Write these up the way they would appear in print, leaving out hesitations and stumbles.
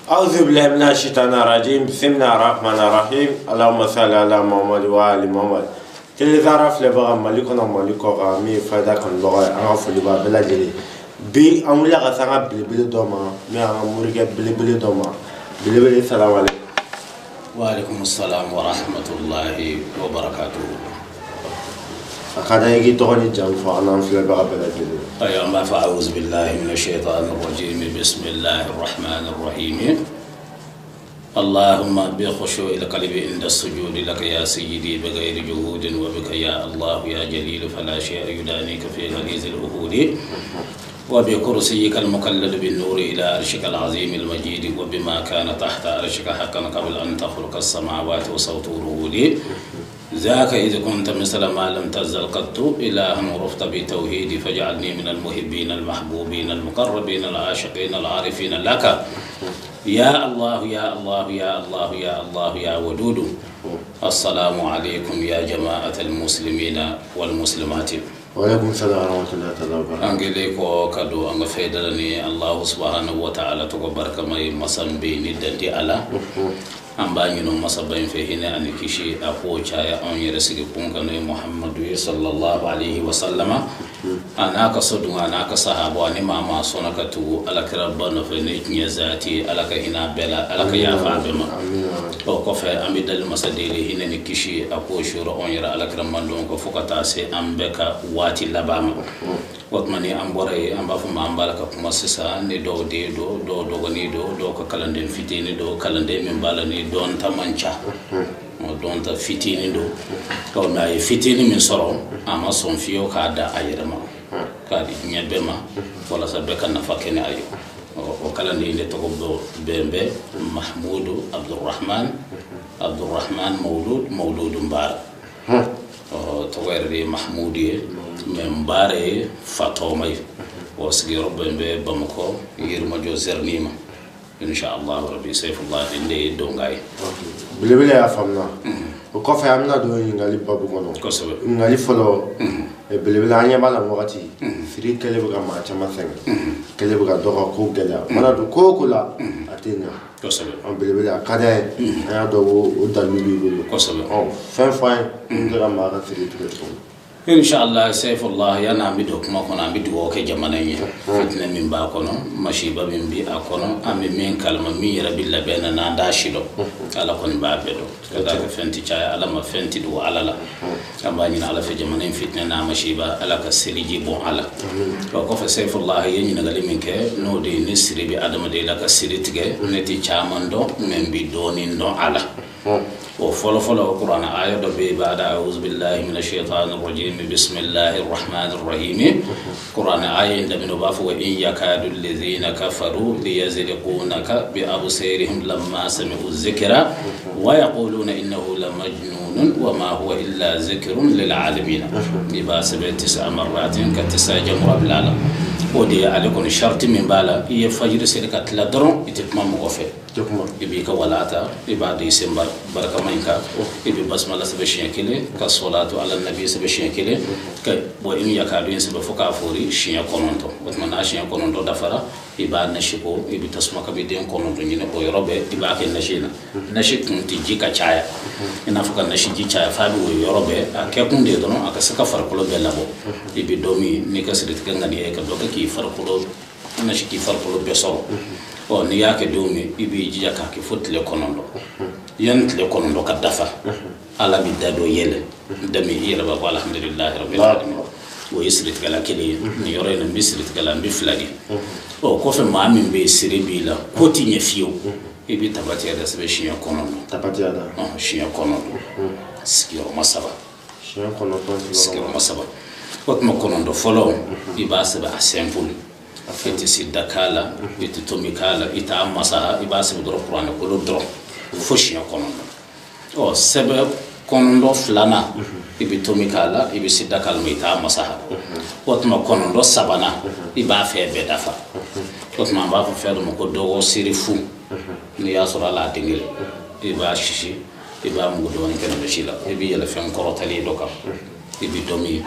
أعوذ بالله من الشيطان الرجيم بسم الله الرحمن الرحيم اللهم صل على محمد وآل محمد. Télé filɛbaga Mali kɔnɔ, Mali kɔ kan, min ye fayida kanubaga ye, an ka foli b'a bɛɛ lajɛlen. Bi an wulila ka se an ka belebele dɔ ma, min y'an ka morikɛ belebele dɔ ma. Belebele, salamu aleykum. Waaleykum salam wa rahmatullahi wa barakatuhu. A ka d'an ye k'i tɔgɔ ni jamu fɔ an n'an filɛbaga bɛɛ lajɛlen. Ayiwa, an b'a fɔ أعوذ بالله من الشيطان الرجيم بسم الله الرحمن الرحيم اللهم بخشوع القلب عند السجود لك يا سيدي بغير جهود وبك يا الله يا جليل فلا شيء يدانيك في غليظ الأهود وبكرسيك المكلل بالنور إلى عرشك العظيم المجيد وبما كان تحت عرشك حقا قبل أن تخلق السماوات وصوت الرعود ذاك إذ كنت مثل ما لم تزل قط إلها عرفت بتوحيد فاجعلني من المحبين المحبوبين المقربين العاشقين العارفين لك يا الله يا الله يا الله يا الله يا ودود. السلام عليكم يا جماعة المسلمين والمسلمات. وعليكم السلام ورحمة الله تعالى وبركاته. An kɛlen kɔ ka don an ka fɛda la ni Allahu subhanahu wa ta'ala tɔgɔ barikama ye, masa min bɛ yen ni dan tɛ a la, an b'a ɲini o masaba in fɛ, hinɛ ani kisi a k'o caya anw yɛrɛ sigi kun kan, n'o ye Muhammadu ye sallallahu alaihi wa sallama, a n'a ka so dun, a n'a ka sahaba, ani maa maa sɔnna ka tugu alakiraba nɔfɛ ni tiɲɛ zati ye. Ala ka hinɛ a bɛɛ la, Ala ka yafa a bɛɛ ma. O kɔfɛ, an bɛ dali masa deli, hinɛ ni kisi a k'o sura anw yɛrɛ alakira mandon kɔ fo ka taa se an bɛɛ ka waati laban ma. O tuma ni an bɔra yen, an b'a fɔ ma an b'a la ka kuma sisan ni dɔw den don, dɔw dɔgɔnin don, dɔw ka kalanden fitinin don, kalanden min b'a la ni dɔn ta man ca, dɔn ta fitinin don. Ɔ mɛ a ye fitinin min sɔrɔ, a ma sɔn fiyewu k'a da a yɛrɛ ma, k'a di diɲɛ bɛɛ ma walasa bɛɛ ka nafa kɛ ni a ye. O kalanden de tɔgɔ bɛn bɛ Mahmudu Abdurahman, Abdurahman Mawlud, Mawludu Nbaara. Ɔ tɔgɔ yɛrɛ de ye Mahmudu ye, mɛ Nbaara ye fa tɔgɔma ye. O sigiyɔrɔ bɛn bɛ Bamakɔ, Yirimajɔ Zɛrini ma, inshallah rabbi. Seyfullah de ye donka ye. Belebele, y'a faamuya. O kɔfɛ, an bɛna don ɲininkali babu kɔnɔ. Ɲininkali fɔlɔ, belebele, an ɲɛ b'a la wagati siri kɛlen bɛ ka maa caman sɛgɛn, kɛlen bɛ ka dɔ ka ko gɛlɛya, mana don ko o ko la, a tɛ ɲɛ. Ɔ belebele, a ka d'an ye, an y'a dɔn ko o dalilu b'i bolo. Ɔ fɛn fɔ an ye min bɛ se ka maa ka siri tigɛ cogo min. Inshallah Seyfullah, yanni an bɛ don kuma kɔnɔ, an bɛ dugawu kɛ jamana in ye. Fitinɛ min b'a kɔnɔ, masiba min bɛ a kɔnɔ, an bɛ min kalama, min yɛrɛ bɛ labɛn na n'an t'a si dɔn, Ala kɔni b'a bɛɛ dɔn. Ka d'a kan fɛn tɛ caya Ala ma, fɛn tɛ dogo Ala la. An b'a ɲini Ala fɛ, jamana in fitinɛ n'a masiba, Ala ka seliji bɔn a la. O kɔfɛ, Seyfullah ye ɲininkali min kɛ, n'o de ye ni siri bɛ adamaden la ka siri tigɛ, ne tɛ caman dɔn, mɛ n bɛ dɔɔnin dɔn a la. O fɔlɔ fɔlɔ, kuranɛ aya dɔ bɛ yen, بعد أعوذ بالله من الشيطان الرجيم بسم الله الرحمن الرحيم. Kuranɛ aya in daminɛ, o b'a fɔ: وإن يكاد الذين كفروا ليزلقونك بأبصارهم لما سمعوا الذكر ويقولون إنه لمجنون وما هو إلا ذكر للعالمين. I b'a sɛbɛn تسع مرات ka tisa jamura bila a la. O de ye ale kɔni sariti min b'a la, i ye fajiri seli ka tila dɔrɔn, i tɛ kuma mɔgɔ fɛ. Tɛ kuma. I b'i ka wala ta, i b'a da i sen barikama in kan, i bɛ basmala sɛbɛn siɲɛ kelen, ka sɔlatu ala nabi sɛbɛn siɲɛ kelen, ka bɔ in yakadu in sɛbɛn fo k'a fori siɲɛ 9. O tuma n'a siɲɛ 9 dafara, i b'a nasi ko, i bɛ tasuma kabi den 9 ɲini, o yɔrɔ bɛɛ i b'a kɛ nasi in na. Nasi kun tɛ ji ka caya, i n'a fɔ ka nasi ji caya f'a bɛ woyo yɔrɔ bɛɛ. A kɛ kun de ye dɔrɔn a ka se ka farikolo bɛɛ labɔ. I bɛ dɔ min n'i ka siritigɛ ŋaniya ye ka dɔ kɛ k'i farikolo nasi, k'i farikolo bɛɛ sɔrɔ. Ɔ n'i y'a kɛ don min, i b'i jija k'a kɛ fo tile 9. Yanni tile 9 ka dafa, Ala bɛ da dɔ yɛlɛ da min, i yɛrɛ b'a fɔ alhamdulilahi rabbil alamin. O ye siritigɛla kelen ye. Nin yɔrɔ in na, n bɛ siritigɛla, n bɛ fila di. Ɔ kɔfɛ, maa min bɛ yen siri b'i la, ko t'i ɲɛ fiyewu, i bɛ tabati yɛrɛ sɛbɛn siɲɛ 9. Tabati yada. Siɲɛ 9, sigiyɔrɔma saba. Siɲɛ 9. Sigiyɔrɔma saba. O tuma 9 fɔlɔ, i b'a sɛbɛn a simple, i tɛ sida k'a la, i tɛ tomi k'a la, i t'a masaha, i b'a sɛbɛn dɔrɔn, kuranɛ kolo dɔrɔn fo siɲɛ 9. Ɔ sɛbɛn 9 filanan, i bɛ tomi k'a la, i bɛ sida k'a la, mɛ i t'a masaha. O tuma 9 sabanan, i b'a fɛn bɛɛ dafa. O tuma an b'a fɔ fɛn dɔ ma ko dɔgɔ siri fu. N'i y'a sɔrɔ a la, a den kelen, i b'a sisi, i b'a mugu dɔɔni kɛ nasi la, i bɛ yɛlɛ fɛn kɔrɔtalen dɔ kan, i bɛ dɔ min.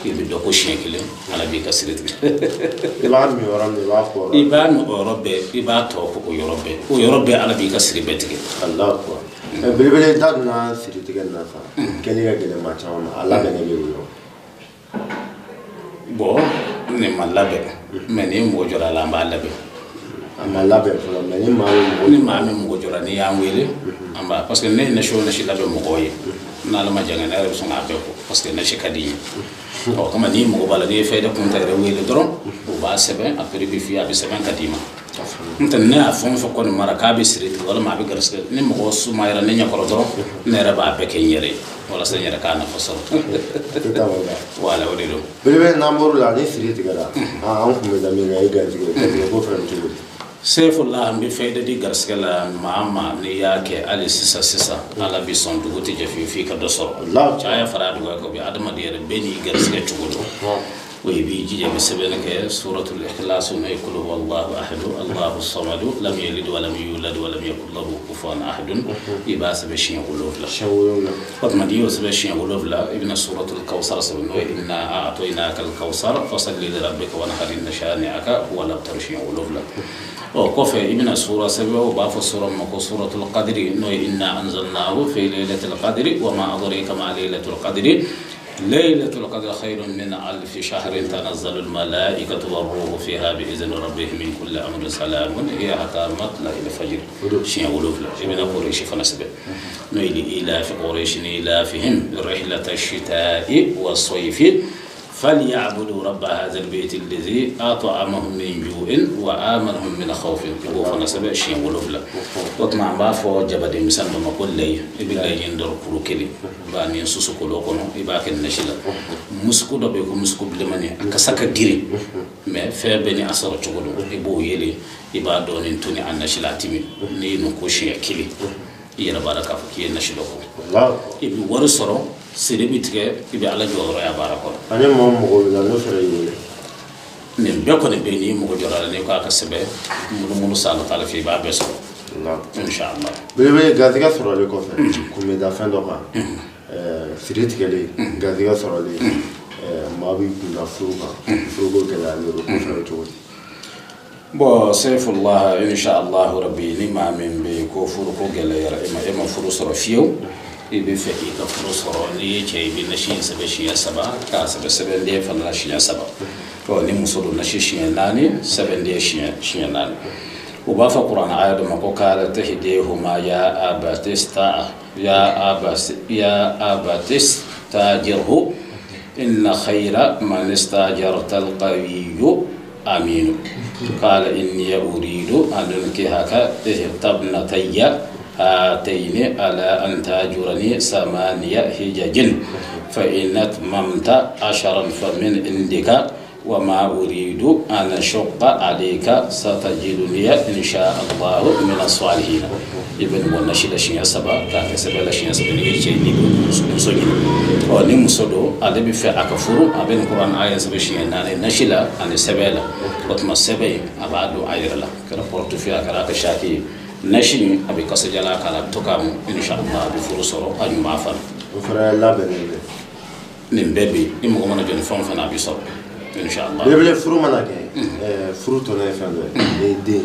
I bɛ dɔ ko siɲɛ kelen, Ala b'i ka siri tigɛ. I b'a min yɔrɔ min, i b'a ko. I b'a min o yɔrɔ bɛɛ, i b'a tɔ ko o yɔrɔ bɛɛ, o yɔrɔ bɛɛ, Ala b'i ka siri bɛɛ tigɛ. Alahu akbar. Belebele, da donna siri tigɛ nin na sa, kɛli ka gɛlɛn maa caman ma, a labɛnnen bɛ bolo? Bon, nin ma labɛn, mais ni mɔgɔ jɔra a la, an b'a labɛn. A ma labɛn fɔlɔ, mais ni maa bɛ mɔgɔ Ni maa min mɔgɔ jɔra, n'i y'an wele, an b'a, parce que ne ye nasi o nasi labɛn mɔgɔw ye, n'Ala ma jan kɛ, ne yɛrɛ bɛ sɔn k'a bɛɛ ko, parce que nasi ka di n ye. Ɔ kama n'i mɔgɔ b'a la, n'i ye fɛn kun ta yɛrɛ wele dɔrɔn, u b'a sɛbɛn, a prix bɛ f'i ye, a bɛ sɛbɛn ka d'i ma. N tɛ ne y'a fɛn o fɛn kɔni mara k'a bɛ siri tigɛ walima a bɛ garisigɛ, ni mɔgɔ sumayara ne ɲɛkɔrɔ dɔrɔn, ne yɛrɛ b'a bɛɛ kɛ n yɛrɛ ye walasa n yɛrɛ k'a nafa sɔrɔ. Tɛ taa o la. Wala, o de don. Belebele, n'an bɔr'o la, ni siri tigɛra, an kun bɛ da min kan, e garijɛgɛ, garijɛgɛ ko fɛnɛ bɛ cogo di? Sefula, n bɛ fɛn di garisɛgɛ la maa ma, n'i y'a kɛ hali sisan sisan, Ala bɛ sɔn, dugu tɛ jɛ fiyewu f'i ka dɔ sɔrɔ. Caya fara dugu kan bi, adamaden yɛrɛ bɛɛ n'i garisɛgɛ cogo don. O i b'i jija, i bɛ sɛbɛnni kɛ suratul ikhlas, n'o ye kul huwallahu ahadu allahu samadu lam yalid wa lam yulad wa lam yakul lahu kufuwan ahadun. I b'a sɛbɛn siɲɛ 7. Siɲɛ 7. O tuma n'i y'o sɛbɛn siɲɛ 7, i bɛna suratul kawsar sɛbɛn, n'o ye inna a'tainaka al-kawsar fasalli li rabbika wanhar inna shani'aka huwa al-abtar, siɲɛ 7. Ɔ kɔfɛ, i bɛna sura sɛbɛn, o b'a fɔ sura min ma ko suratul qadri, n'o ye inna anzalnahu fi laylatil qadri wa ma adraka ma laylatul qadri laylatul qadri khayrun min alfi shahrin tanazzalu al-malaikatu war-ruhu fiha bi-izni rabbihim min kulli amrin salamun hiya hatta matla'il fajr, siɲɛ 7. I bɛna Quraysh fana sɛbɛn, n'o ye li ilafi Qurayshin ilafihim rihlata ash-shita'i was-sayfi falyabudu rabba hadha al-bayt alladhi at'amahum min ju'in wa amanahum min khawfin. I b'o fana sɛbɛn siɲɛ 7. O tuma an b'a fɔ jabaden misɛn dɔ ma ko layi. I bɛ layi in dɔrɔn kuru kelen, i b'a ni susu kolon kɔnɔ, i b'a kɛ nasi la. Musuku dɔ bɛ yen ko musuku bilenmani, a kasa ka girin, mais fɛn bɛɛ ni a sɔrɔ cogo don. I b'o yelen, i b'a dɔɔnin toni a nasi la, a timi. N'i ye nin ko siɲɛ kelen, i yɛrɛ b'a dɔn k'a fɔ k'i ye nasi dɔ ko. I bɛ wari sɔrɔ, siri bɛ tigɛ, i bɛ Ala jɔyɔrɔ ya baara kɔnɔ. Ani maa mɔgɔ bɛ la n'o fɛnɛ y'i wele? Nin bɛɛ kɔni bɛ yen, n'i mɔgɔ jɔra a la, n'i ko a ka sɛbɛn munumunu salo t'ale fɛ, i b'a bɛɛ sɔrɔ. Inshallah. Belebele, garijɛgɛ sɔrɔlen kɔfɛ, kun bɛ da fɛn dɔ kan, siri tigɛlen, garijɛgɛ sɔrɔlen, maa b'i kun da furu kan, furuko gɛlɛyalen don, ko fɛnɛ bɛ cogo di? Bon, Sefullah, inshallah rabbi, ni maa min bɛ yen ko furuko gɛlɛyara e ma, e ma furu sɔrɔ fiyewu, i bɛ fɛ k'i ka furu sɔrɔ, n'i ye cɛ, i bɛ nasi in sɛbɛn siɲɛ 3, k'a sɛbɛn sɛbɛnden fana la siɲɛ 3. Ɔ ni muso don, nasi siɲɛ 4, sɛbɛnden siɲɛ 4. U b'a fɔ kuranɛ aya dɔ ma ko kala tahdihuma ya abatista ya abas ya abatistajirhu inna khayra man istajarta alqawiyyu aminu qala inni uridu an unkihaka ihtabnatayya hatayni ala an tajurani samaniya hijajin fa in atmamta asharan fa min indika wa ma uridu an ashqa alayka satajiduni insha Allah min as-salihin. I bɛ nin bɔ nasi la siɲɛ 3, k'a kɛ sɛbɛn la siɲɛ 3, n'i ye cɛ, n'i bɛ muso ɲini. Ɔ ni muso don, ale bɛ fɛ a ka furu, a bɛ nin kuranɛ aya sɛbɛn siɲɛ 4 nasi la ani sɛbɛn la. O tuma sɛbɛn in, a b'a don a yɛrɛ la, a kɛra portefeuille, a kɛra a ka saki ye. Nasi in, a bɛ kasajalan k'a la, a bɛ to k'a mun, insha Allah a bɛ furu sɔrɔ a ɲuman fana. O fana labɛnnen bɛ. Nin bɛɛ bɛ yen, ni mɔgɔ mana jɔ ni fɛn o fɛn na, a bɛ sɔrɔ. Inshallah. Belebele, furu mana kɛ, furu tɔnɔ ye fɛn dɔ ye, ni den,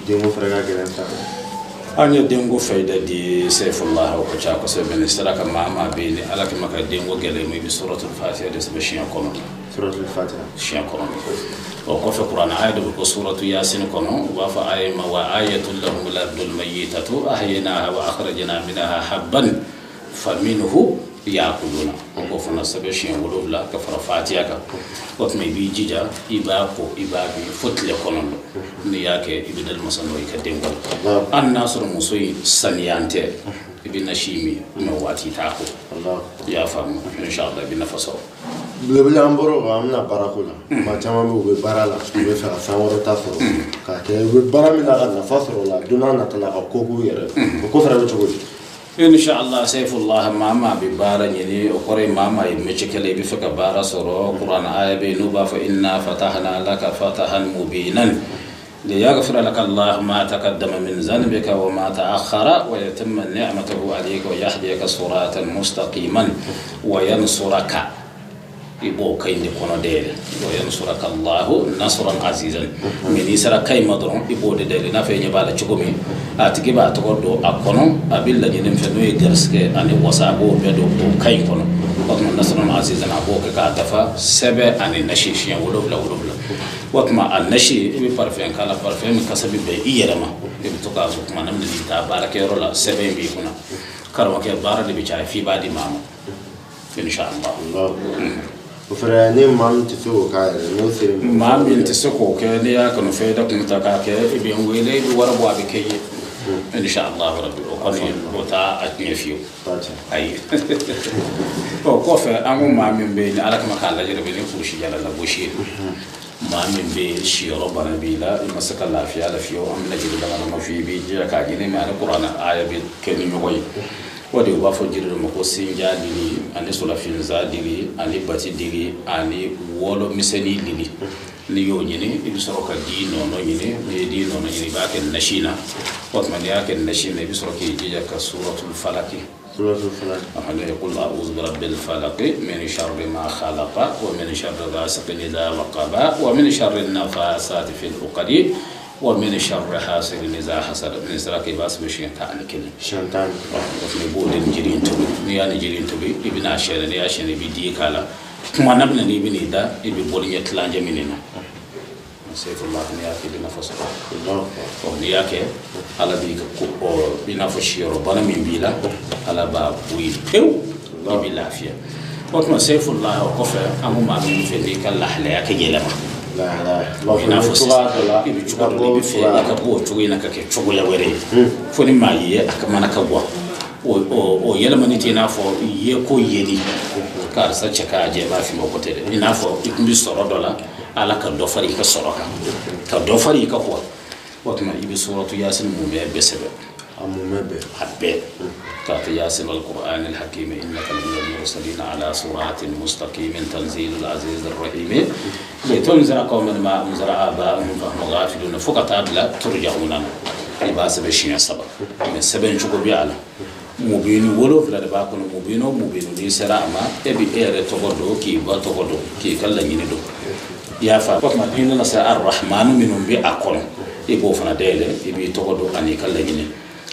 denko fana ka gɛlɛn sa. An ye denko fayida di Sefullah, o ka ca kosɛbɛ. Nin sera ka maa maa bɛ yen ni Ala kama ka denko gɛlɛya i ma, i bɛ suratul Fatiha de sɛbɛn siɲɛ 9. Suratul Fatiha. Siɲɛ 9. O kɔfɛ, kuranɛ aya dɔ bɛ ko suratu Yasin kɔnɔ, u b'a fɔ aya ma wa ayatul lahum al-ardul mayyitatu ahyaynaha wa akhrajna minha habban faminhu yakuluna. O k'o fana sɛbɛn siɲɛ 7 ka fara Fatiha kan. O tuma i b'i jija, i b'a ko, i b'a min fo tile 9. N'i y'a kɛ, i bɛ dali masa n'o ye ka den kɔnɔ. Hali n'a sɔrɔ muso in saniya tɛ, i bɛ nasi min, mais waati t'a ko. I y'a faamu, inshallah i bɛ nafa sɔrɔ. Belebele, an bɔr'o kan, an bɛna baarako la. Maa caman bɛ yen, u bɛ baara la, u bɛ fɛ ka sankɔrɔta sɔrɔ, k'a kɛ u bɛ baara min na ka nafa sɔrɔ o la, don n'a nata la ka ko k'u yɛrɛ ye. O ko fana bɛ cogo di? Inshallah, Sefullah, maa maa bɛ baara ɲini, o kɔrɔ ye maa maa ye métier kɛla, i bɛ fɛ ka baara sɔrɔ, kuranɛ aya bɛ yen n'u b'a fɔ inna fatahna laka fatahan mubinan liyaghfira laka Allahu ma taqaddama min dhanbika wa ma ta'akhkhara wa yutimma ni'matahu alayka wa yahdiyaka siratan mustaqiman wa yansuraka. I b'o ka in de kɔnɔ dayɛlɛ wa yansuraka Allahu nasran azizan mais n'i sera ka in ma dɔrɔn i b'o de dayɛlɛ i n'a fɔ e ɲɛ b'a la cogo min a tigi b'a tɔgɔ don a kɔnɔ a bɛ laɲini min fɛ n'o ye garisɛgɛ ani wasa a b'o bɛɛ don o ka in kɔnɔ o tuma nasran azizan a b'o kɛ k'a dafa sɛbɛn ani nasi siɲɛ 7 7 o tuma a nasi i bɛ parfum k'a la parfum min kasa bɛ bɛn i yɛrɛ ma i bɛ to k'a fɔ tuma na n'i taa baarakɛyɔrɔ la sɛbɛn in b'i kunna karamɔgɔkɛ baara de bɛ caya f'i b'a di maa ma inshallah. O fɛnɛ ni maa min tɛ se k'o k'a yɛrɛ n'o sera maa min tɛ se k'o kɛ n'i y'a kanu fɛn da kun ta k'a kɛ i bɛ n wele i bɛ wari bɔ a bɛ kɛ i ye inshallah rabbi o kɔni o t'a a tiɲɛ fiyewu ayi. O kɔfɛ an ko maa min bɛ yen ni ala kama k'a lajɛ bɛ ni kurusi jala lagosi ye maa min bɛ yen siyɔrɔ bana b'i la i ma se ka lafiya la fiyewu an bɛna jiri dama dama f'i ye i b'i jija k'a ɲini mais ani kuranɛ aya bɛ kɛ ni ɲɔgɔn ye. O de u b'a fɔ jiri dɔ ma ko sinja lili ani solafinza lili ani bati lili ani wɔlɔ misɛnnin lili n'i y'o ɲini i bɛ sɔrɔ ka di nɔnɔ ɲini n'i ye di nɔnɔ ɲini i b'a kɛ nasi na o tuma n'i y'a kɛ nasi na i bɛ sɔrɔ k'i jija ka suratul falaki qul a'udhu bi rabbil falaq min sharri ma khalaqa wa min sharri ghasiqin idha waqaba wa min sharri nafathati fil 'uqadi wa min sharri hasidin idha hasad ni sera k'i b'a sɛbɛn siɲɛ 11 siɲɛ 11 o tuma i b'o de ni jiri in tobi n'i y'a ni jiri in tobi i bɛna siyɛnɛ n'i y'a siyɛnɛ i bɛ di k'a la kuma na bɛna n'i bɛn'i da i bɛ bɔli ɲɛ tilancɛ min na sefula n'i y'a kɛ i bɛ nafa sɔrɔ ɔ n'i y'a kɛ ala b'i ka ko i n'a fɔ siyɔrɔ bana min b'i la ala b'a bɔ yen pewu i bɛ lafiya o tuma sefula o kɔfɛ an ko maa min fɛ n'i ka lahalaya kɛ yɛlɛma i n'a fɔ sisan i bɛ cogo dɔ la i bɛ fɛ i ka bɔ o cogo in na ka kɛ cogoya wɛrɛ ye fo ni maa ye a ka mana ka bɔ o yɛlɛmani tɛ i n'a fɔ ye ko yeli karisa cɛ k'a jɛ i b'a f'i ma o tɛ dɛ i n'a fɔ i tun bɛ sɔrɔ dɔ la ala ka dɔ fara i ka sɔrɔ kan ka dɔ fara i ka kuwa o tuma i bɛ suratu yasin mumɛ bɛɛ sɛbɛn a mumɛ bɛɛ a bɛɛ k'a yasin al-Qur'an al-Hakim innaka lamina al-mursalin ala siratin mustaqim tanzilul aziz ar-rahim litunzira qauman ma unzira aba'uhum fahum ghafilun fo ka taa bila turja'una i b'a sɛbɛn siɲɛ 3 mais sɛbɛn cogo bɛ a la mubinu 7 de b'a kɔnɔ mubinu mubinu n'i sera a ma e bɛ e yɛrɛ tɔgɔ don k'i ba tɔgɔ don k'i ka laɲini don i y'a faamu o tuma n'i nana se ar-Rahmanu minnu bɛ a kɔnɔ i b'o fana dayɛlɛ i b'i tɔgɔ don ani ka laɲini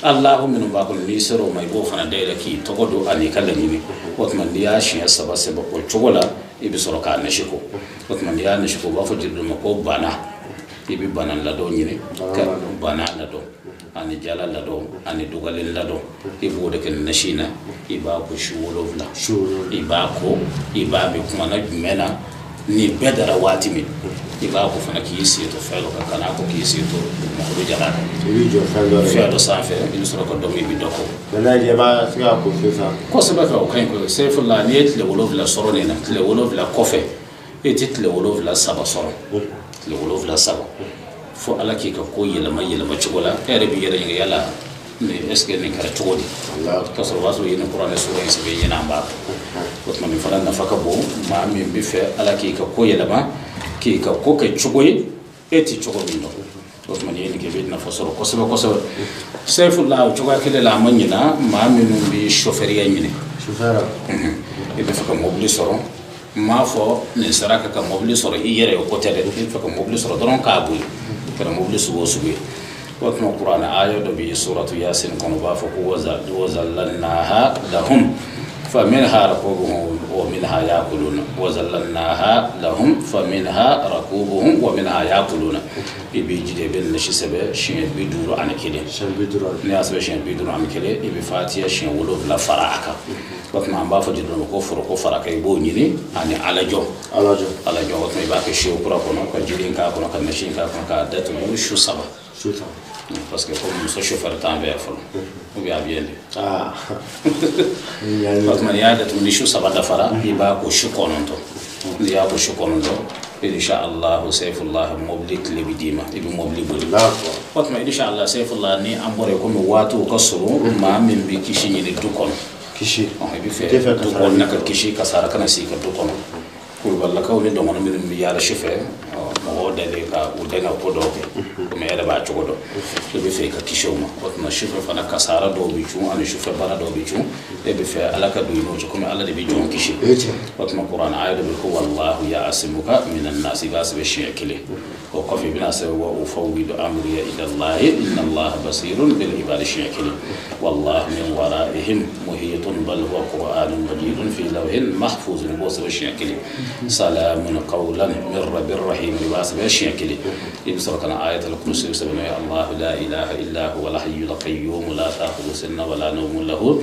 Allahu minnu b'a kɔnɔ n'i sera o ma i b'o fana dayɛlɛ k'i tɔgɔ don ani ka laɲini o tuma n'i y'a siɲɛ 3 sɛbɛn o cogo la i bɛ sɔrɔ k'a nasi ko o tuma n'i y'a nasi ko u b'a fɔ jiri dɔ ma ko bana i bɛ bana ladɔn ɲini ka bana ladɔn ani jala ladɔn ani dugalen ladɔn i b'o de kɛ nasi in na i b'a ko su 7 i b'a ko i b'a min kuma na jumɛn na ni bɛɛ dara waati min i b'a ko fana k'i sen to fɛn dɔ kan kan'a ko k'i sen to dugumakolo jalan kan i b'i jɔ fɛn dɔ fɛn dɔ sanfɛ i bɛ sɔrɔ ka dɔ min i bɛ dɔ kɔ mais n'a y'i diya i b'a se ka ko sisan kosɛbɛ ka o ka ɲi koyi sefula n'i ye tile 7 sɔrɔ nin na tile 7 kɔfɛ e tɛ tile 7 saba sɔrɔ tile 7 saba fo ala k'i ka ko yɛlɛma yɛlɛma cogo la e yɛrɛ b'i yɛrɛ ɲininka yala nin est ce que nin kɛra cogo di k'a sɔrɔ o b'a sɔrɔ i ye nin kuranɛ sura in sɛbɛn i ɲɛna an b'a dɔn o tuma nin fana nafa ka bon maa min bɛ fɛ ala k'i ka ko yɛlɛma k'i ka ko kɛ cogo ye e tɛ cogo min dɔn o tuma n'i ye nin kɛ i bɛ nafa sɔrɔ kosɛbɛ kosɛbɛ sefula o cogoya kelen la a ma ɲina maa minnu bɛ sofɛriya ɲini i bɛ fɛ ka mobili sɔrɔ n m'a fɔ nin saraka ka mobili sɔrɔ i yɛrɛ ye o ko tɛ dɛ i bɛ fɛ ka mobili sɔrɔ dɔrɔn k'a boli kɛra mobili sugu o sugu ye o tuma kuranɛ aya dɔ bɛ suratu yasin kɔnɔ u b'a fɔ ko wazallalnaha lahum faminha rakubuhum wa minha yakuluna wazallalnaha lahum faminha rakubuhum wa minha yakuluna i b'i jija i bɛ nasi sɛbɛn siɲɛ 51 n'i y'a sɛbɛn siɲɛ 51 i bɛ fatiya siɲɛ 7 fara a kan o tuma an b'a fɔ jiri dɔ ma ko foroko faraka i b'o ɲini ani alajɔ alajɔ o tuma i b'a kɛ siyo kura kɔnɔ ka jiri in k'a kɔnɔ ka nasi in k'a kɔnɔ k'a datugu su 3 parce que comme muso chauffeur t'an fɛ yan fɔlɔ ou bien a bɛ yen de o tuma n'i y'a datugu ni su 3 dafara i b'a ko su 9 n'i y'a ko su 9 inshallah sefullah mobili tile bɛ d'i ma i bɛ mobili boli o tuma inshallah sefullah ni an bɔra yen komi waatiw ka surun maa min bɛ kisi ɲini du kɔnɔ kisi i bɛ fɛ du kɔnɔ ka kisi kasara kana se i ka du kɔnɔ kulubalilakaw ni dɔgɔnin minnu bɛ yaala su fɛ mɔgɔw mɔgɔw dalen ka u dɛn ka ko dɔw kɛ komi e yɛrɛ b'a cogo dɔn e bɛ fɛ i ka kisi o ma o tuma sufɛ fana kasara dɔw bɛ cun ani sufɛ baara dɔw bɛ cun e bɛ fɛ ala ka don i n'o cɛ komi ala de bɛ jɔn kisi o tuma kuranɛ aya dɔ bɛ ko wallahu ya'asimuka minan nas i b'a sɛbɛn siɲɛ kelen o kɔfɛ i bɛna sɛbɛn wa ufawwidu amriya ila allahi inna allaha basirun bil ibadi siɲɛ kelen wallahu min waraihim muhitun bal huwa qur'anun majidun fi lawhin mahfuz i b'o sɛbɛn siɲɛ kelen salamun qawlan min rabbir rahim i b'a sɛbɛn siɲɛ kelen i bɛ sɔrɔ ka na ayatul kursi sɛbɛn n'o ye allahu la ilaha illa huwa al hayyul qayyum la ta'khudhuhu sinatun wa la nawmun lahu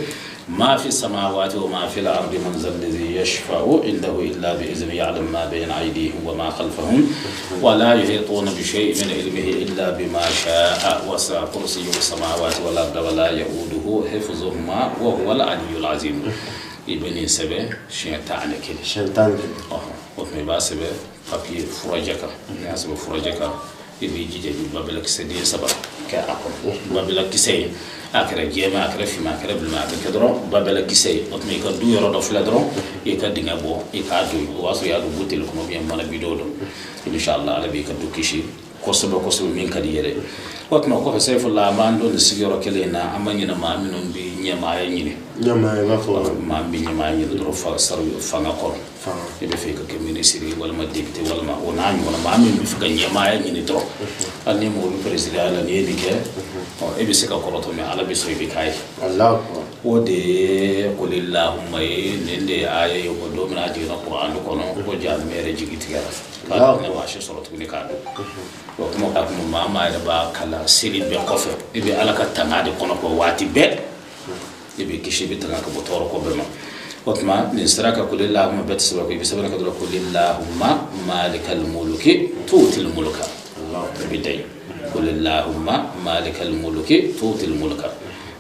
ما في السماوات وما في الأرض من ذا الذي يشفع عنده إلا بإذنه يعلم ما بين أيديهم وما خلفهم ولا يحيطون بشيء من علمه إلا بما شاء وسع كرسيه السماوات والأرض ولا يؤوده حفظهما وهو العلي العظيم. ibn sɛbɛn siɲɛ 11. Siɲɛ 11. O tuma i b'a sɛbɛn papier furajɛ kan. N'i y'a sɛbɛn furajɛ kan i b'i jija i bɛ babilakisɛ den 3 kɛ a kɔnɔ. Babilakisɛ in a kɛra jɛman a kɛra finman a kɛra bilenman a kɛ kɛ dɔrɔn babilakisɛ ye. O tuma i ka du yɔrɔ dɔ filɛ dɔrɔn i ka dingɛ bɔ i k'a don o b'a sɔrɔ i y'a don buteli kɔnɔ ou bien mana bidon dɔ. Inshallah ala b'i ka du kisi kosɛbɛ kosɛbɛ min ka di i yɛrɛ. O tuma kɔfɛ Sɛfula an b'an don nin sigiyɔrɔ kelen in na an ma ɲinɛ maa minnu bɛ ɲɛmaaya ɲini. Ɲɛmaaya i b'a fɔ. Maa min bɛ ɲɛmaaya ɲini dɔrɔn fanga kɔrɔ. I bɛ fɛ i ka kɛ minisiri walima député walima o n'a ɲɔgɔnna maa min bɛ fɛ ka ɲɛmaaya ɲini dɔrɔn. Hali ni mɔgɔ bɛ président la n'i ye nin kɛ e bɛ se ka kɔrɔtɔ mais ala bɛ sɔn i bɛ k'a ye. O de ye kulilahuma ye nin de ye aya ye ko don min na a jiginna kuranɛ kɔnɔ ko jahanama yɛrɛ jigi tigɛra. K'a ne b'a si sɔrɔ tuguni k'a dun. O kuma ka kuma maa maa yɛrɛ b'a kalan seli bɛɛ kɔfɛ i bɛ ala ka tanga de kɔnɔ kɔ waati bɛɛ i bɛ kisi i bɛ tanga ka bɔ tɔɔrɔ ko bɛɛ ma. O tuma nin sera ka kulilahuma bɛɛ tɛ sɛbɛn ko i bɛ sɛbɛn ka dɔrɔn kulilahuma malikal muluki tuutil muluka i bɛ da yen kulilahuma malikal muluki tuutil muluka.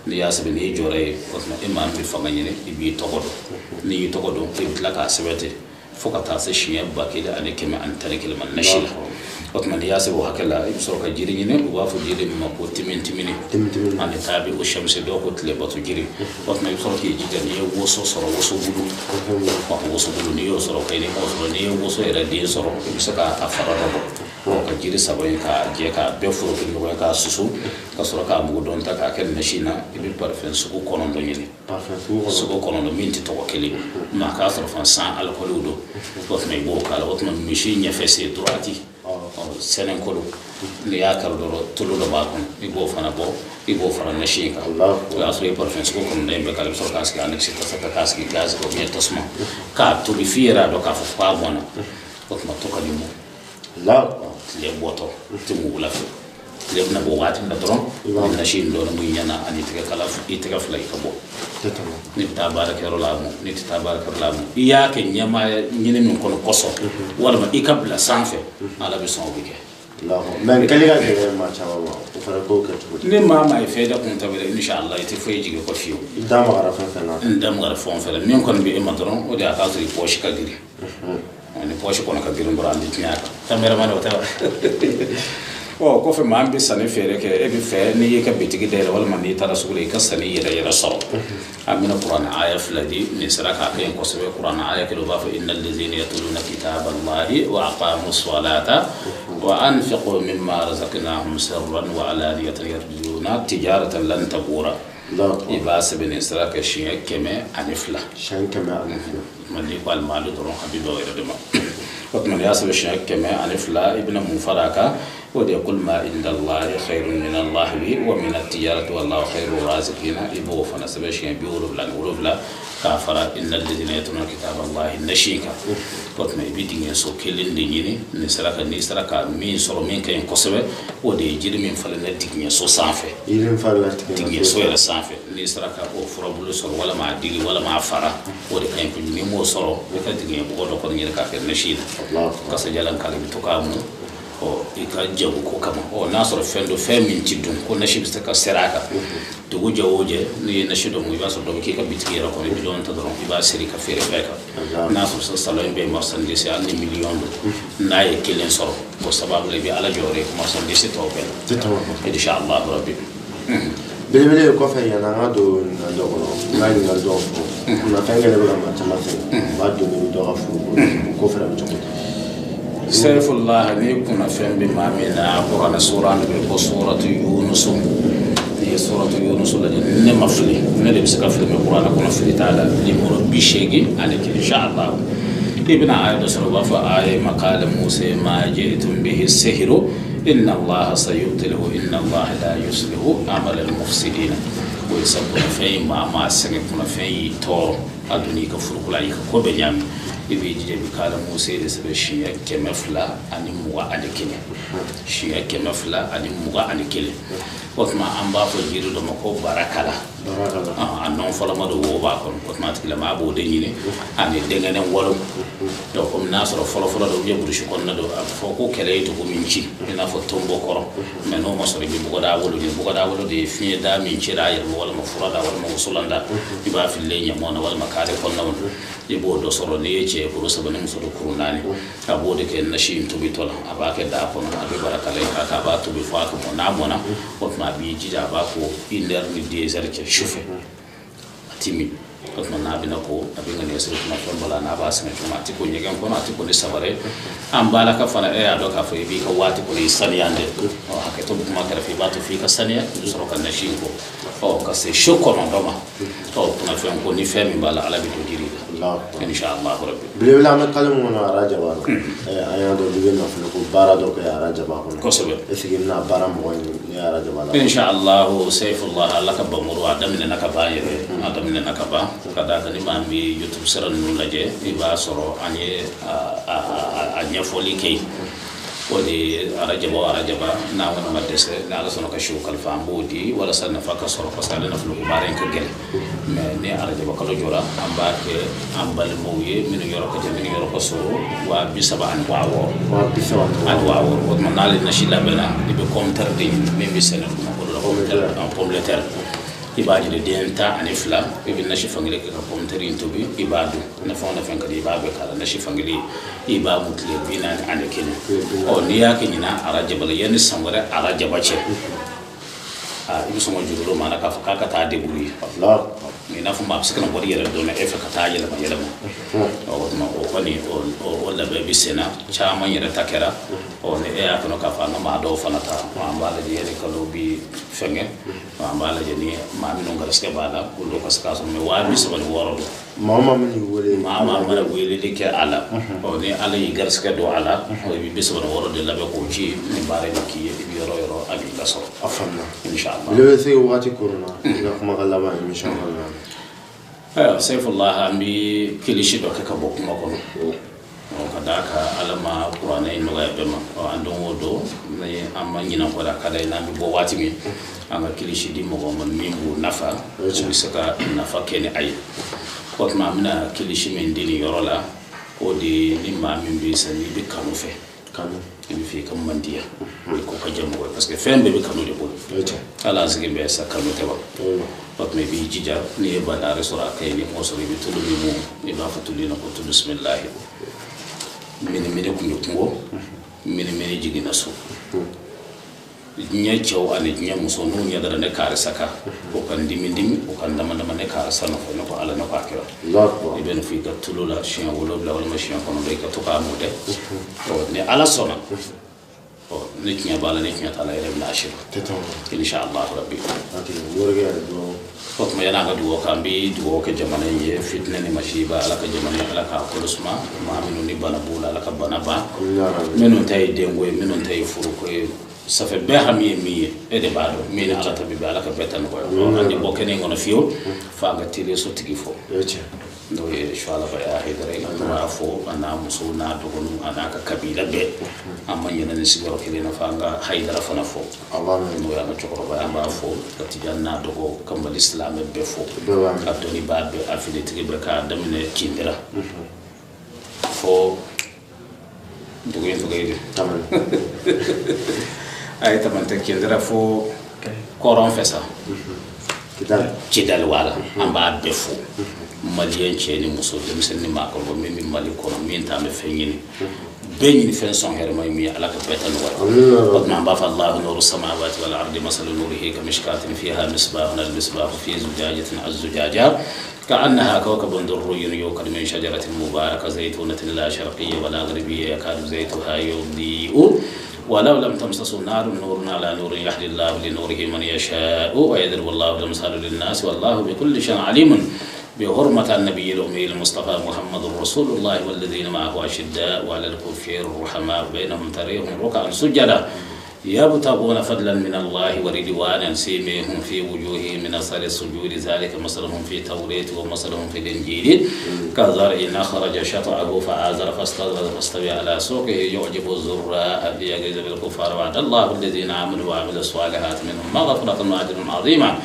N'i y'a sɛbɛn n'i jɔra yen o tuma e maa min bɛ fanga ɲini i b'i tɔgɔ dɔn n'i y'i tɔgɔ dɔn i bɛ tila k'a sɛbɛn ten fo ka taa se siɲɛ 1111 ma nasi la. O tuma n'i y'a sɛbɛn o hakɛ la i bɛ sɔrɔ ka jiri ɲini u b'a fɔ jiri min ma ko timintimini ani taabi o sɛmisi dɔw ko tilebato jiri. O tuma i bɛ sɔrɔ k'i jija n'i ye woso sɔrɔ woso bulu woso bulu n'i y'o sɔrɔ ka n'i m'o sɔrɔ n'i ye woso yɛrɛ den sɔrɔ i bɛ se k'a fara dɔ bɔ ka jiri 3 in k'a jɛ k'a bɛɛ foroki ɲɔgɔn ye k'a susu ka sɔrɔ k'a mugu dɔɔni ta k'a kɛ nasi na i bɛ parfum sugu 9 ɲini. Sugu 9 min tɛ tɔgɔ kelen mais a k'a sɔrɔ fana sans alcool don. O tuma i b'o k'a la o tuma misi ɲɛfɛ sen droite sɛnɛkolo n'i y'a kari dɔrɔn tulu dɔ b'a kɔnɔ i b'o fana bɔ i b'o fara nasi in kan. O y'a sɔrɔ i parfum sugu 9 in bɛɛ k'a la i bɛ sɔrɔ k'a sigi annexe tasa ta k'a sigi gaz kan ou bien tasuma k'a tobi f'i yɛrɛ y'a dɔn k'a fɔ k'a mɔnna. O tuma to ka nin mɔ tile bɔtɔ tɛ mun wula fɛ tile bɛna bɔ waati min na dɔrɔn i bɛ nasi in dɔɔnin mun ɲɛna ani i tɛgɛ fila i ka bɔ. N'i bɛ taa baarakɛyɔrɔ la mɔ n'i tɛ taa baarakɛyɔrɔ la mɔ i y'a kɛ ɲɛmaaya ɲini min kɔnɔ kɔsɔn walima i ka bila sanfɛ ala bɛ sɔn o bɛ kɛ. Mais kɛli ka gɛlɛn maa caman ma o fana k'o kɛ cogo di. Ni maa maa ye fɛn da kun ta wɛrɛ inshallah i tɛ foyi jigin kɔ fiyewu. I da magara fɛn fɛn na. N da magara fɛn o fɛn na min kɔni bɛ e ma dɔrɔn o de y'a k'a sɔrɔ i pɔsi ka girin. Ni pɔsi kɔnɔ ka girin dɔrɔn an tɛ tiɲɛ a kan. Cameraman o tɛ wa. Ɔ kɔfɛ maa min bɛ sanni feere kɛ e bɛ fɛ n'i y'i ka bitigi dayɛlɛ walima n'i taara sugu la i ka sanni yɛrɛ yɛrɛ sɔrɔ. An bɛna kuranɛ aya 2 di nin sera k'a kɛ yen kosɛbɛ. Kuranɛ aya kelen u b'a fɔ inna allazina yatluna kitaballahi wa aqamu ssalata wa anfiqu mimma razaqnahum sirran wa alaniyatan yarjuna tijaratan lan tabura. I b'a sɛbɛn nin sera kɛ siɲɛ 102. Siɲɛ 102. N'i ko alimami dɔrɔn a bɛ bɛn o yɛrɛ de ma. O tuma n'i y'a sɛbɛn siɲɛ 102 i bɛna mun fara a kan o de ye kul ma inda allahi khayrun min allahwi wa min at-tijarati wallahu khayru raziqina i b'o fana sɛbɛn siɲɛ 77 k'a fara inna alladhina yatluna kitaballahi nasi kan. O tuma i bɛ dingɛ so kelen de ɲini nin sera ka n'i sera ka min sɔrɔ min ka ɲi kosɛbɛ o de ye jiri min falenna dingɛ so sanfɛ. Jiri min falenna dingɛ so yɛrɛ sanfɛ n'i sera ka o furabulu sɔrɔ walima a dili walima a fara o de ka ɲi kojugu. N'i m'o sɔrɔ i ka dingɛ bɔgɔ dɔ kɔni ɲini k'a kɛ nasi la kasajalan k'ale bɛ to k'a mun i ka jago ko kama. N'a sɔrɔ fɛn dɔ fɛn min ti dun ko nasi bɛ se ka seri a kan dugu jɛ o jɛ n'i ye nasi dɔ mun i b'a sɔrɔ dɔ bɛ k'i ka bitigi yɛrɛ kɔnɔ i bɛ dɔɔnin ta dɔrɔn i b'a seri ka feere fɛn kan. N'a sɔrɔ salon in bɛ ye marchandise hali ni miliyɔn don n'a ye kelen sɔrɔ o sababu la i bɛ ala jɔyɔrɔ ye marchandise tɔw bɛɛ la inshallah rabbi. Belebele kɔfɛ yanni an ka don ɲininkali dɔ kɔnɔ n ka ɲininkali dɔw fɔ kunnafɛn kɛlen bɛ ka maa caman sɛgɛn u b'a don ni dɔ ka furu ko o ko fana bɛ cogo di. Sɛfullah ni kunnafɛn bɛ maa min na ko kana sura de bɛ ko suratu Yunusu n'i ye suratu Yunusu lajɛ ne ma fili ne de bɛ se ka fili mɛ kuranɛ kɔnɔ fili t'a la nimoro 81 inshallah i bɛna aya dɔ sɔrɔ u b'a fɔ aya makala Musa ma ji'tum bihi sihiru inna Allaha sayubtiluhu inna Allaha la yuslihu amala al-mufsidina o ye sa kunnafɛn ye maa sɛgɛn kunnafɛn y'i tɔɔrɔ a donna i ka foroko la i ka ko bɛɛ ɲaami i b'i jija i bɛ kala Musa de sɛbɛn siɲɛ 221 siɲɛ 221 o tuma an b'a fɔ jiri dɔ ma ko barakala a nɔn fɔlɔma don wo b'a kɔnɔ o tuma a tigilamaa b'o de ɲini ani denkɛnɛ walo donc komi n'a sɔrɔ fɔlɔfɔlɔ don ou bien burusi kɔnɔna don a bɛ fɔ ko kɛlɛ ye dugu min ci i n'a fɔ tonbo kɔrɔ mɛ n'o ma sɔrɔ i bɛ bɔgɔda wolo ɲini bɔgɔda wolo de ye fiɲɛ da min cira a yɛrɛ ma walima fura da walima wusulan da i b'a fililen ɲaman na walima kare kɔnɔnaw na i b'o dɔ sɔrɔ n'i ye cɛ kuru 3 ni muso kuru 4 a b'o de kɛ nasi in tobitɔ la a b'a kɛ daa kɔnɔ a bɛ barakala in k'a kan a b'a tobi fo a ka mɔn n'a mɔnna o tuma a b'i jija a b'a ko 1 heure ni 2 heures cɛ sufɛ a ti min o tuma n'a bɛna ko a bɛ ŋaniya siri kuma fɛn bɔ la n'a b'a sɛnɛ cogo min a ti ko ɲɛgɛn kɔnɔ a ti ko ni sabara ye an b'a la ka fana e y'a dɔn k'a fɔ i b'i ka waati kɔnɔ i saniya dɛ ɔ hakɛto bɛ kuma kɛrɛfɛ i b'a to f'i ka saniya i bɛ sɔrɔ ka nasi in ko ɔ ka se su 9 ma ɔ kunnafɛn ko ni fɛn min b'a la Ala bɛ don jiri la inshallah rabbi belebele an bɛ kalo min kɔnɔ arajaba la an y'a dɔn i bɛ nafolo ko baara dɔ kɛ arajaba kɔnɔ kosɛbɛ est ce que i bɛna baara mɔgɔ ɲini arajaba la inshallah Sɛfullah Ala ka bamuru a daminɛna ka ban yɛrɛ a daminɛna ka ban ka d'a kan ni maa min bɛ YouTube sira ninnu lajɛ i b'a sɔrɔ an ye a ɲɛfɔli kɛ yen o de ye arajaba o arajaba n'a kɔni ma dɛsɛ ni Ala sɔnna ka siw kalifa an b'o di walasa nafa ka sɔrɔ parce que ale nafolo ko baara in ka gɛlɛn mɛ ni arajaba kalo jɔra an b'a kɛ an balimaw ye minnu yɔrɔ ka jan minnu yɔrɔ ka surun 36,000 o tuma n'ale nasi labɛnna i bɛ kɔmtɛri de ɲini min bɛ sɛnɛ dugumakolo la pomme de terre i b'a jira den 12 i bɛ nasi fankelen kɛ ka pomme de terre in tobi i b'a dun nafa o nafa ka di i b'a bɛɛ k'a la nasi fankelen i b'a mun tile 41 ɔ n'i y'a kɛ ɲinan arajaba la yanni san wɛrɛ arajaba cɛ i bɛ sɔn ka juru dɔ maa na k'a fɔ k'a ka taa débrouiller i n'a fɔ maa bɛ se ka na wari yɛrɛ dɔn e fɛ ka taa yɛlɛma yɛlɛma o tuma o kɔni o labɛn bɛ sen na caman yɛrɛ ta kɛra ɔ ni e y'a kɔnɔ k'a fɔ an ka maa dɔw fana ta an b'a lajɛ yanni kalo bi fɛnkɛ an b'a lajɛ ni maa minnu garisigɛ b'a la olu ka se k'a sɔrɔ mɛ 36 don maa minnu wele maa mana weleli kɛ a la ɔ ni Ala y'i garisigɛ don a la i bɛ 36 de labɛn k'o ci ni baara in bɛ k'i ye i bɛ yɔrɔ o yɔrɔ a b'i lasɔrɔ a faamuna inshallah ne bɛ se waati koronna i ka kumakan laban émission kɔnɔna na ayiwa Sɛfullah an bɛ kilisi dɔ kɛ ka bɔ kuma kɔnɔ ka d'a kan Ala ma kuranɛ in nɔgɔya bɛɛ ma an don o don ni an ma ɲinɛ kɔ la ka da ye n'an bɛ bɔ waati min an ka kilisi di mɔgɔ ma min b'u nafa u bɛ se ka nafa kɛ ni a ye o tuma an bɛna kilisi min di nin yɔrɔ la o de ye ni maa min bɛ sa n'i bɛ kanu fɛ i bɛ fɛ i ka mandiya i ko ka diya mɔgɔ ye parce que fɛn bɛɛ bɛ kanu de bolo hali an sigi bɛ sa kanu tɛ wa o tuma i b'i jija n'i ye bandare sɔrɔ a ka ɲi n'i m'o sɔrɔ i bɛ tulu min mun i b'a fɔ tulu in na ko tulu bisimilahi mini mini kun bɛ kungo mini mini jiginna so diɲɛ cɛw ani diɲɛ muso n'u ɲɛ dara ne karisa kan o ka n dimi dimi o ka n dama dama ne karisa nɔfɛ ne ko Ala ne ko a kɛra i bɛ nin fɔ i ka tulu la siɲɛ 7 walima siɲɛ 9 i ka to k'a mɔ dɛ ɔ ni Ala sɔnna ɔ ni tiɲɛ b'a la ni tiɲɛ t'a la yɛrɛ bɛna a siri inshallah rabbi o tuma yan'an ka dugawu kɛ an bɛ dugawu kɛ jamana in ye fitinɛ ni masiba Ala ka jamana in Ala k'a kolo suma maa minnu ni bana b'u la Ala ka bana ban minnu ta ye denko ye minnu ta ye furuko ye ça fait bɛɛ hami ye min ye e de b'a dɔn min ni Ala ta bɛ bɛn Ala ka bɛɛ ta nɔgɔya an tɛ bɔ kɛnɛ in kɔnɔ fiyewu f'an ka teleso tigi fɔ n'o ye Suwalaba Hayidara ye an b'a fɔ a n'a muso n'a dɔgɔninw a n'a ka kabila bɛɛ an ma ɲinɛ ni sigiyɔrɔ kelen na f'an ka Hayidara fana fɔ n'o y'an ka cɛkɔrɔba ye an b'a fɔ ka Tijani n'a dɔgɔ ka Mali silamɛ bɛɛ fɔ ka dɔnnibaa bɛɛ a finitigi bɛɛ k'a daminɛ Kindira fɔ dugu in tɔgɔ ye di a ye Tamante Kindira fo kɔrɔn fɛ sa Kidali wala an b'a bɛɛ fo maliyɛn cɛ ni muso denmisɛnnin ni maakɔrɔba min bɛ Mali kɔnɔ min t'an bɛ fɛn ɲini Bɛɛ ɲini fɛn sɔn hɛrɛma ye min ye, Ala ka bɛɛ ta nɔgɔya. O tuma an b'a fɔ: الله نور السماوات والأرض مثل نوره كمشكاة فيها مصباح المصباح في زجاجة الزجاجة كأنها كوكب دري يوقد من شجرة مباركة زيتونة لا شرقية ولا غربية يكاد زيتها يضيء ولو لم تمسسه نار نور على نور يهدي الله لنوره من يشاء ويضرب الله الأمثال للناس والله بكل شيء عليم. بحرمة النبي الأمي المصطفى محمد رسول الله والذين معه أشداء على الكفار رحماء بينهم تراهم ركعا سجدا يبتغون فضلا من الله ورضوانا سيماهم في وجوههم من أثر السجود ذلك مثلهم في التوراة ومثلهم في الإنجيل كزرع أخرج شطأه فآزره فاستغلظ فاستوى على سوقه يعجب الزراع ليغيظ بالكفار وعد الله الذين آمنوا وعملوا الصالحات منهم مغفرة وأجر عظيما.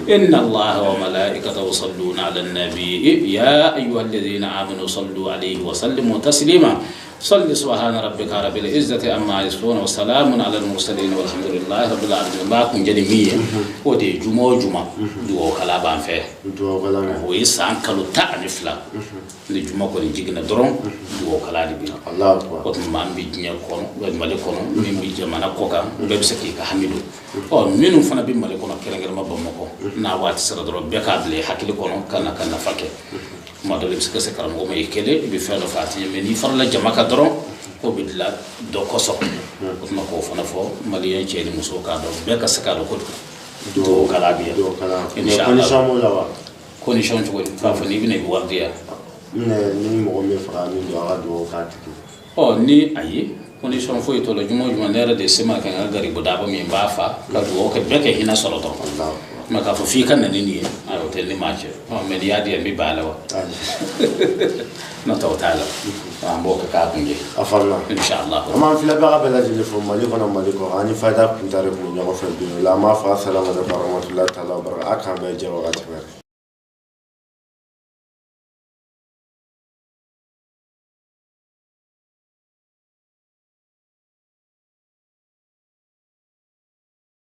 إن الله وملائكته يصلون على النبي يا أيها الذين آمنوا صلوا عليه وسلموا تسليما. صل سبحان ربك رب العزة عما يصفون وسلام على المرسلين والحمد لله رب العالمين. N b'a kuncɛ ni min ye, o de ye juma o juma dugawu kala b'an fɛ. Dugawu kalan kɛ. O ye san kalo 12 ni juma kɔni jiginna dɔrɔn, dugawu kala de bɛ yen. Allahu akbar. O tuma maa min bɛ diɲɛ kɔnɔ, Mali kɔnɔ, min bɛ jamana kɔ kan, bɛɛ bɛ se k'i ka hami don. Ɔ, minnu fana bɛ Mali kɔnɔ, kɛrɛnkɛrɛnma Bamakɔ, n'a waati sera dɔrɔn, bɛɛ k'a bila i hakili kɔnɔ ka na ka nafa kɛ. Kuma dɔ la, i bɛ se ka se karamɔgɔ ma i kelen, i bɛ fɛn dɔ fɔ a ti ɲɛ, mɛ n'i farala jama kan dɔrɔn, k'o bɛ dilan dɔ kɔsɔn. O tuma k'o fana fɔ maliyɛn cɛ ni muso k'a dɔn, bɛɛ ka se k'a dɔn ko dugawu kala bɛ yan. Dugawu kalan. Mais Inshallah. condition b'o la wa? Condition cogo di? K'a fɔ n'i bɛna i bɛ wari di yan? Minɛ ni mɔgɔ min faga min don, a ka dugawu k'a tigi. Ɔ, ni ayi, condition foyi t'o la. Juma o juma, ne yɛrɛ de se ma kɛ n ka garibu daba min b'a fa ka dugawu kɛ, bɛɛ ka hinɛ sɔrɔ dɔrɔn. Allahu akbar. Mɛ k'a fɔ f'i ka na ni nin ye, ayi, o tɛ ne maa cɛ. Ɔ, mɛ n'i y'a di yan, n bɛ ban a la wa? Ayi. N'o tɛ, o t'a la, an b'o kɛ k'a kun jɛ. A faamuna. Inshallah. An b'an filɛbaga bɛɛ lajɛlen fo Mali kɔnɔ, Mali kɔ kan. An ni Fayida Kuntare tun bɛ ɲɔgɔn fɛ bi. O la, an b'a fɔ asalamu aleykum warahmatulahi taala wabarakatuh. A k'an bɛn jɛ wagati wɛrɛ.